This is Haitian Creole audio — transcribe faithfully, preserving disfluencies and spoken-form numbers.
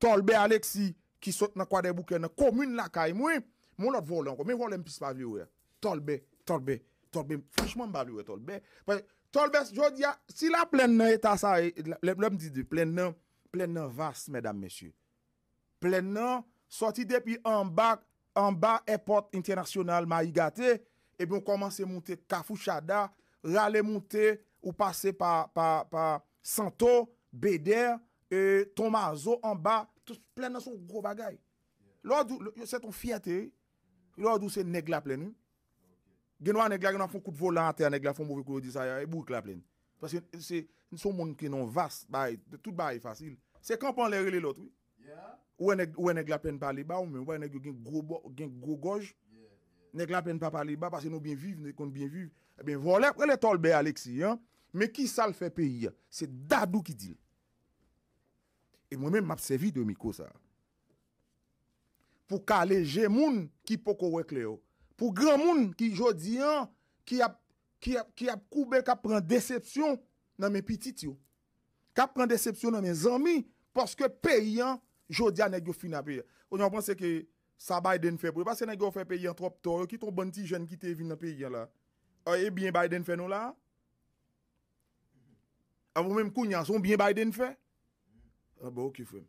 Tolbè Alexis, ki sot nan Kwadèboukè, nan komin lakay mwen, men yon lòt vòlè ankò. Men vòlè m plis pa vle wè a. Tolbè, Tolbè, Tolbè. Franchman, m pa vle wè Tolbè. Paske Tolbè, jodi a, si laplèn nan eta sa, lè, lè m di de plèn nan, plèn nan vas, medam, mesye. Plèn nan, sòti depi anba, anba èpòt entènasyonal Mayi Gate, epi w kòmanse moute Kafou Chada, rale moute, ou pase pa, pa, pa Santo, Bedè, e, Tonmazo anba, tout plèn nan se yon gwo bagay. Lè w di w, se yon fyète, wi. Lè w di w se nèg laplèn, wi. Gen dwa nèg la, gen dwa fè yon kout volan atè, nèg la fè yon move kou, yo di sa, e bourik laplèn. Paske se, se yon moun ki nan vas, bay, tout bagay fasil. Se kanpe anlè rele lòt, wi. Ou wè nèg, ou wè nèg laplèn pale ba ou, men ou wè nèg yo gen gwo bò, gen gwo gòj. Nèg laplèn pa pale ba, paske nou byen viv, nou konn byen viv. Ebyen, vòlè ap rele Tolbè Alexis, an. Men ki sa l fè peyi a? Se Dadou ki di l. E mwen menm, m ap sèvi de mikwo sa a pou kale je moun ki poko wè klè yo. Pou granmoun ki jodi an, ki ap, ki ap, ki ap koube, k ap pran desepsyon nan men pitit yo. K ap pran desepsyon nan men zanmi, paske peyi an, jodi a, nèg yo fin a peyi a. Kounye a, w panse ke sa Biden fè pou yo, paske nèg yo fè peyi an twòp tò, yo kite yon bann ti jèn ki te vin nan peyi an la. A, e byen Biden fè nou la? A, ou menm kounye a, se yon byen Biden fè? A, bon, ok, frè m.